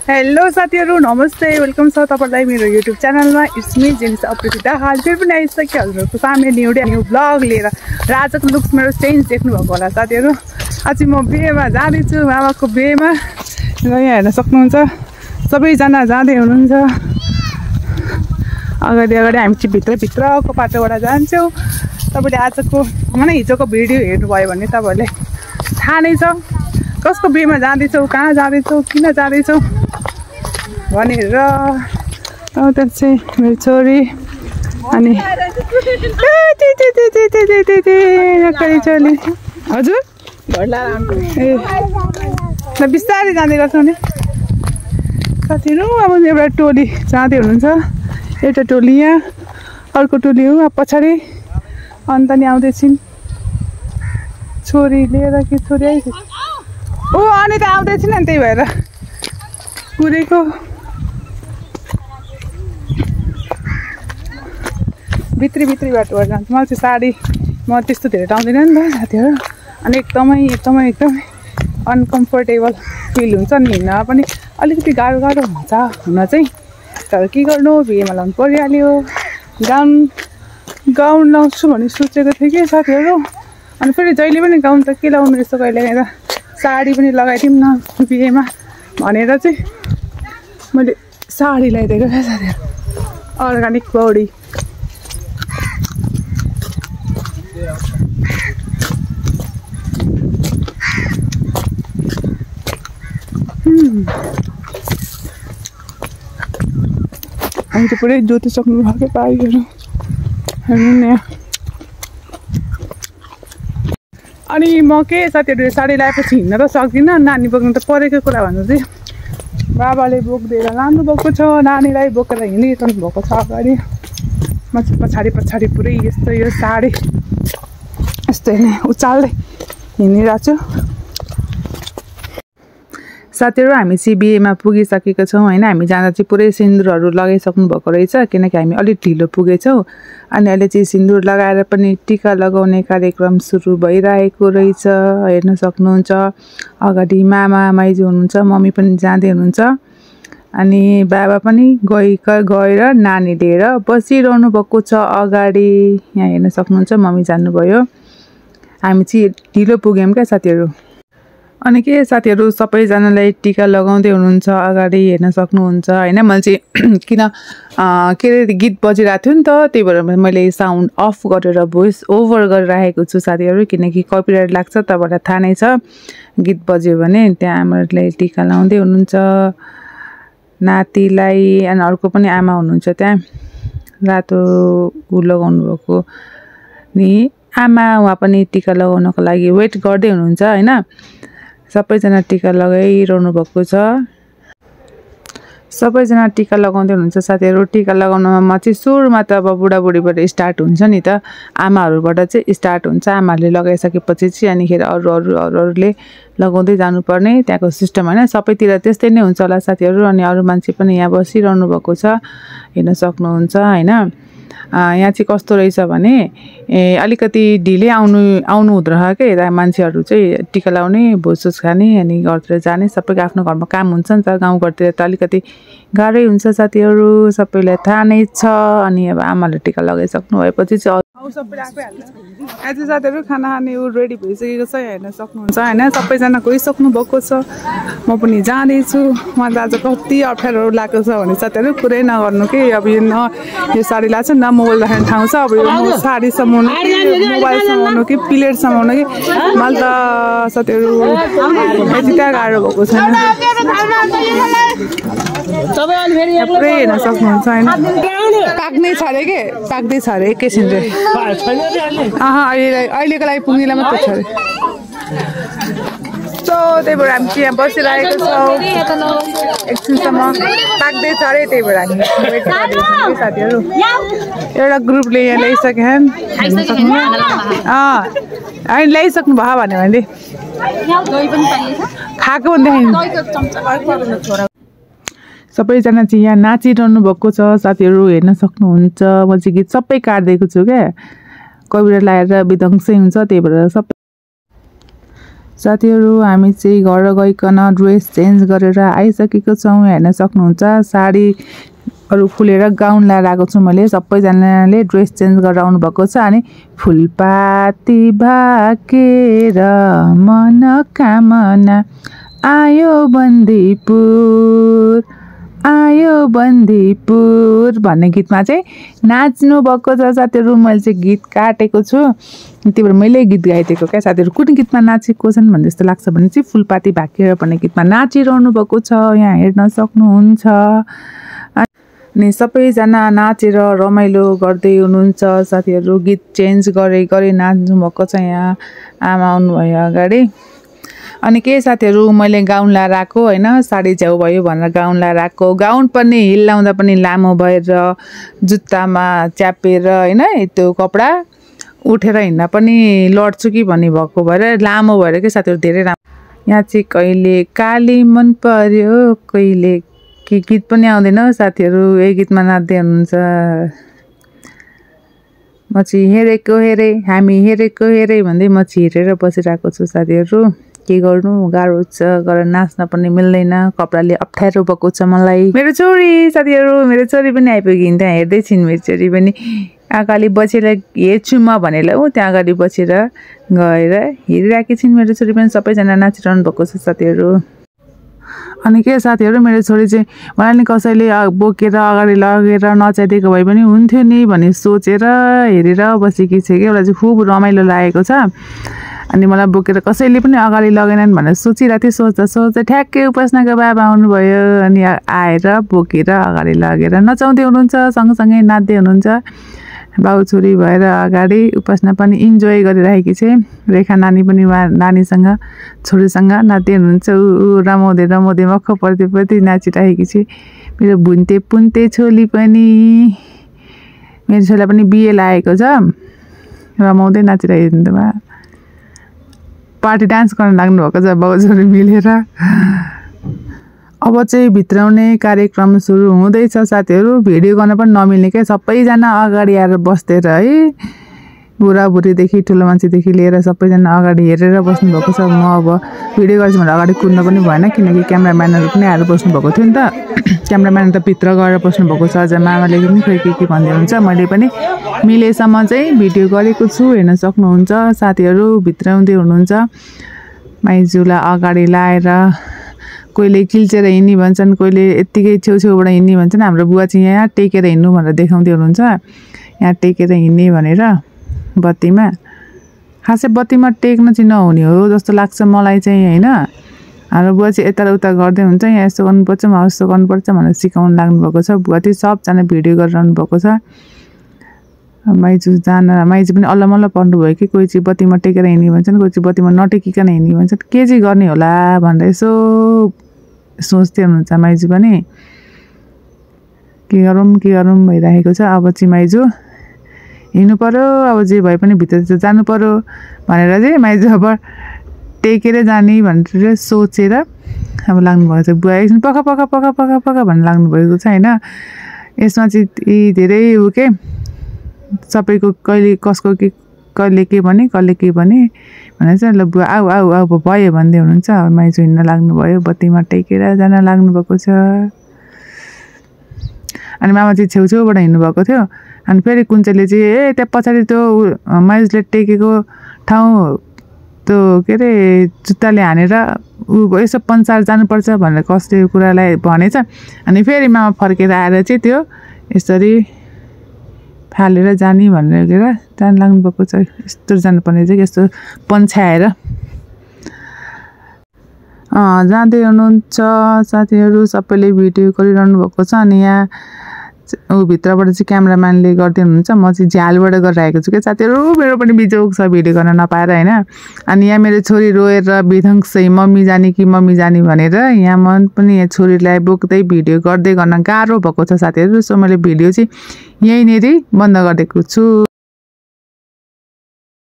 Hello साथीहरु नमस्ते welcome छ तपाईलाई मेरो YouTube च्यानलमा इट्स मी जेनिस अप्रेसिता हाल फेरि पनि आइसक्यो हजुरहरुको सामने न्यू ब्लग लिएर र आजको लुक्स मेरो चेन्ज देख्नु भएको होला साथीहरु आज म बिहेमा जाँदै छु मामाको बिहेमा र यहाँ हेर्न सक्नुहुन्छ सबैजना जाँदै हुनुहुन्छ अगाडि हामी चाहिँ भित्रको बाटोबाट जान्छौँ तपाईले आजको भने हिजोको भिडियो हेर्नुभयो भने तपाईहरुले थाहा नै छ कसको बिहेमा जाँदैछौ कहाँ जाँदैछौ किन जाँदैछौ भनेर त्यहाँ चाहिँ मेरो छोरी अनि हजुर ए बिस्तारै जाँदै गर्छौँ नि साथीहरु अब एउटा टोली जाँदै हुनुहुन्छ एउटा टोली यहाँ अर्को टोली हो पछाडि अन्त नि आउँदैछिन् छोरी लिएर कि छोरी आइसक्यो ओ अनि त आउँदैछिन् नि त्यही भएर कुरेको भित्री बाटोबाट जान्छ मलाई चाहिँ साडी म त्यस्तो धेरै लाउँदैन नि त साथीहरु अनि एकदमै अनकम्फर्टेबल फिल हुन्छ नि हिँड्न पनि अलिकति गाह्रो हुन्छ हुन चाहिँ तर के गर्नु बिहेमा लाउनु परिहाल्यो गाउन लाउँछु भन्ने सोचेको थिएँ कि साथीहरु अनि फेरि जहिले पनि गाउन त के लाउनु यस्तो कहिले साडी पनि लगाइदिउँ न बिहेमा भनेर चाहिँ मैले साडी लगाइदिएको क्या साथीहरु अर्गानिक बडी हामी त पुरै जोतिसक्नु भएको पाइहरू हेर्नु न अनि म के साथीहरु साडी लगाएपछि हिँड्न त सक्दिनँ नानी बोक्नु त परेको कुरा भन्नु चाहिँ बाबाले बोक्दिएर लानु भएको छ नानीलाई बोकेर हिँडिरहनु भएको छ अगाडि म चाहिँ पछाडि पुरै यस्तो यो साडी यस्तै नै उचाल्दै हिँडिरहेको छु साथीहरु हामी चाहिँ बिहेमा पुगिसकेको छौँ हैन हामी जाँदा चाहिँ पुरै सिन्दुरहरू लगाइसक्नु भएको रहेछ किनकि हामी अलिक ढिलो पुगेछौँ अनि अहिले चाहिँ सिन्दुर लगाएर पनि टीका लगाउने कार्यक्रम सुरु भइरहेको रहेछ हेर्न सक्नुहुन्छ अगाडि मामा माइजू हुनुहुन्छ मम्मी पनि जाँदै हुनुहुन्छ अनि बाबा पनि गएर नानी लिएर बसिरहनु भएको छ अगाडि यहाँ हेर्न सक्नुहुन्छ मम्मी जानुभयो हामी चाहिँ ढिलो पुग्यौँ क्या साथीहरु अनि के साथीहरु सबैजनालाई टीका लगाउँदै हुनुहुन्छ अगाडि हेर्न सक्नुहुन्छ हैन मैले चाहिँ किन के गीत बजिरहेको थियो नि त त्यही भएर मैले साउन्ड अफ गरेर भोइस ओभर गरिरहेको छु साथीहरु किनकि कपिराइट लाग्छ तपाईलाई थाहा नै छ गीत बज्यो भने त्यहाँ आमालाई टीका लगाउँदै हुनुहुन्छ नातिलाई अनि अर्को पनि आमा हुनुहुन्छ त्यहाँ रातो लगाउनु भएको नि आमा उहाँ पनि टीका लगाउनको लागि वेट गर्दै हुनुहुन्छ हैन सबैजना टीका लगाइरहनु भएको छ सबैजना टीका लगाउँदै हुनुहुन्छ साथीहरु टीका लगाउनमा म चाहिँ सुरुमा त अब बुढाबुढीबाट स्टार्ट हुन्छ नि त आमाहरुबाट चाहिँ स्टार्ट हुन्छ आमाले लगाइसकेपछि चाहिँ अनिखेर अरूले लगाउँदै जानुपर्ने त्यहाँको सिस्टम हैन सबैतिर त्यस्तै नै हुन्छ होला साथीहरु अनि अरु मान्छे पनि यहाँ बसिरहनु भएको छ हेर्न सक्नुहुन्छ हैन यहाँ चाहिँ कस्तो रहेछ भने अलिकति ढिलै आउनु हुँदो रहेछ के यता मान्छेहरु चाहिँ टीका लाउने भोजसोज खाने अनि घरतिर जाने सबैको आफ्नो घरमा काम हुन्छ नि त गाउँघरतिर त अलिकति गाह्रै हुन्छ साथीहरु सबैलाई थाहा नै छ अनि अब आमाले टीका लगाइसक्नु भएपछि चाहिँ सबैले आफै हाल्छ आज साथीहरु खाना खाने रेडी भइसकेको छ हेर्न सक्नुहुन्छ हैन सबैजना गइसक्नु भएको छ म पनि जाँदै छु म त आज कति अप्ठ्यारो लागेको छ भने साथीहरु कुरै नगर्नु के अब यो साडी लाग्छ न मोबाइल राख्ने ठाउँ छ अब यो साडी समाउनु मोबाइल समाउनु कि प्लेट समाउनु कि मलाई त साथीहरु यति गाह्रो भएको छैन सबै अलि फेरि हेर्न सक्नुहुन्छ हैन पाक्नै छ रे के पाक्दै छ रे एकैछिन रे अहिलेको लागि पुग्नेलाई मात्रै छ रे सो त्यही भएर हामी यहाँ बसिरहेको छौँ एकछिनसम्म पाक्दैछ अरे त्यही भएर हामी वेट गरिरहेको छौँ साथीहरु एउटा ग्रुपले यहाँ ल्याइसक्यो अनि ल्याइसक्नु भयो भन्यो भने खाएको भन्दाखेरि सबैजना चाहिँ यहाँ नाचिरहनु भएको छ साथीहरु हेर्न सक्नुहुन्छ म चाहिँ गीत सबै काट्दैको छु क्या कविरा लगाएर बिदङ्सै हुन्छ त्यही भएर सबै साथीहरु हामी चाहिँ घर गइकन ड्रेस चेन्ज गरेर आइसकेको छौं। हेर्न सक्नुहुन्छ साडीहरु खुलेर गाउन लाएर आएको छु मैले। सबैजनाले ड्रेस चेन्ज गरेर आउनु भएको छ अनि फुलपाती भाकेर मनोकामना आयो बन्दीपुर भन्ने गीतमा चाहिँ नाच्नु भएको छ साथीहरु। मैले चाहिँ गीत काटेको छु, त्यही भएर मैले गीत गाइदिएको क्या साथीहरु। कुन गीतमा नाचेको छन् भन्ने जस्तो लाग्छ भने चाहिँ फुलपाती भाकेर भन्ने गीतमा नाचिरहनु भएको छ, यहाँ हेर्न सक्नुहुन्छ। अनि सबैजना नाचेर रमाइलो गर्दै हुनुहुन्छ साथीहरु। गीत चेन्ज गरे नाच्नु भएको छ। यहाँ आमा आउनुभयो अगाडि। अनि के साथीहरु मैले गाउन लाएर आएको हैन, साडी झ्याउ भयो भनेर गाउन लाएर आएको। गाउन पनि हिल लाउँदा पनि लामो भएर जुत्तामा च्यापेर हैन त्यो कपडा उठेर हिँड्न पनि लड्छु कि भन्ने भएको भएर लामो भएर के साथीहरु धेरै राम्रो। यहाँ चाहिँ कहिले काली मन पर्यो कहिले के गीत पनि आउँदैन साथीहरु। यही गीतमा नाच्दै हुनुहुन्छ। म चाहिँ हेरेको हेरे हामी हेरेको हेरे भन्दै म चाहिँ हेरेर बसिरहेको छु साथीहरु। के गर्नु गाह्रो छ, गरेर नाच्न पनि मिल्दैन, कपडाले अप्ठ्यारो भएको छ मलाई। मेरो छोरी साथीहरु, मेरो छोरी पनि आइपुगिन्। त्यहाँ हेर्दै छिन् मेरो छोरी पनि। अगाडि बसेर हेर्छु म भनेर त्यहाँ अगाडि बसेर गएर हेरिरहेकी छिन् मेरो छोरी पनि। सबैजना नाचिरहनु भएको छ साथीहरु। अनि के साथीहरु मेरो छोरी चाहिँ मलाई नि कसैले बोकेर अगाडि लगेर नचाइदिएको भए पनि हुन्थ्यो नि भन्ने सोचेर हेरेर बसेकी छ कि। उसलाई चाहिँ खुब रमाइलो लागेको छ। अनि मलाई बोकेर कसैले पनि अगाडि लगेनन् भनेर सोचिरहेको थिएँ। सोच्दा ठ्याक्कै उपासनाको बाबा आउनुभयो अनि आएर बोकेर अगाडि लगेर नचाउँदै हुनुहुन्छ, सँगसँगै नाच्दै हुनुहुन्छ। बाउ छोरी भएर अगाडि उपासना पनि इन्जोय गरिरहेकी छ। रेखा नानी पनि नानीसँग छोरीसँग नाच्दै हुनुहुन्छ। रमाउँदै मक्ख पर्दै नाचिरहेकी छ। मेरो भुन्ते पुन्ते छोरी पनि, मेरो छोरीलाई पनि बिहे लागेको छ। रमाउँदै नाचिरहेको हुँदा पार्टी डान्स गर्न लाग्नु भएको छ बाउ छोरी मिलेर। अब चाहिँ भित्राउने कार्यक्रम सुरु हुँदैछ साथीहरु। भिडियो गर्न पनि नमिल्ने के, सबैजना अगाडि आएर बस्देर है। बुढाबुढीदेखि ठुलो मान्छेदेखि लिएर सबैजना अगाडि हेरेर बस्नु भएको छ। म अब भिडियो गर्छु भनेर अगाडि कुद्न पनि भएन किनकि क्यामेराम्यानहरु पनि आएर बस्नु भएको थियो नि त। क्यामेराम्यान त भित्र गएर बस्नु भएको छ। अझ मामाले पनि खोइ के भन्दै हुनुहुन्छ। मैले पनि मिलेसम्म चाहिँ भिडियो गरेको छु, हेर्न सक्नुहुन्छ साथीहरु। भित्राउँदै हुनुहुन्छ। माइजूलाई अगाडि लाएर कोहीले किल्चेर हिँड्ने भन्छन्, कोहीले यत्तिकै छेउछेउबाट हिँड्ने भन्छन्। हाम्रो बुवा चाहिँ यहाँ टेकेर हिँड्नु भनेर देखाउँदै हुनुहुन्छ। यहाँ टेकेर हिँड्ने भनेर बत्तीमा। खासै बत्तीमा टेक्न चाहिँ नहुने हो जस्तो लाग्छ मलाई चाहिँ हैन। हाम्रो बुवा चाहिँ यताउता गर्दै हुन्छ। यहाँ यस्तो गर्नुपर्छ म यस्तो गर्नुपर्छ भनेर सिकाउन लाग्नु भएको छ। बुवा चाहिँ सबजना भिडियो गरिरहनु भएको छ। माइजू पनि अल्लमल्ल पर्नुभयो कि कोही चाहिँ बत्तीमा टेकेर हिँड्ने भन्छन्, कोही चाहिँ बत्तीमा नटेकिकन हिँड्ने भन्छन्। के चाहिँ गर्ने होला भनेर यसो सोच्दै हुनुहुन्छ माइजू पनि। के गरौँ भइरहेको छ। अब चाहिँ माइजू हिँड्नु पर्यो, अब जे भए पनि भित्र जानु पर्यो भनेर चाहिँ माइजू अब टेकेर जाने भनेर सोचेर अब लाग्नुभएको छ। बुवा एकछिन पख भनेर लाग्नुभएको छ हैन। यसमा चाहिँ धेरै हो के सबैको कहिले कसको के कहिले के भने भनेर चाहिँ ल बुवा आऊ भयो भन्दै हुनुहुन्छ। माइजू हिँड्न लाग्नुभयो, बत्तीमा टेकेर जान लाग्नुभएको छ। अनि मामा चाहिँ छेउछेउबाट हिँड्नु भएको थियो। अनि फेरि कुञ्चले चाहिँ त्यहाँ पछाडि त्यो माइजूले टेकेको ठाउँ त्यो के अरे जुत्ताले हानेर यसो पन्चार जानुपर्छ भनेर कसले कुरालाई भनेछ। अनि फेरि मामा फर्केर आएर चाहिँ त्यो यसरी फालेर जाने भनेर जान लाग्नु भएको छ। यस्तो जानुपर्ने चाहिँ यस्तो पन्छाएर जाँदै हुनुहुन्छ साथीहरु। सबैले भिडियो गरिरहनु भएको छ। अनि यहाँ भित्रबाट चाहिँ क्यामेराम्यानले गर्दै हुनुहुन्छ। म चाहिँ झ्यालबाट गरिरहेको छु क्या साथीहरु। मेरो पनि बिजोग छ भिडियो गर्न नपाएर हैन। अनि यहाँ मेरो छोरी रोएर बिधङ्सै मम्मी जाने भनेर यहाँ म पनि यहाँ छोरीलाई बोक्दै भिडियो गर्दै गर्न गाह्रो भएको छ साथीहरु। सो मैले भिडियो चाहिँ यहीँनेरि बन्द गरिदिएको छु।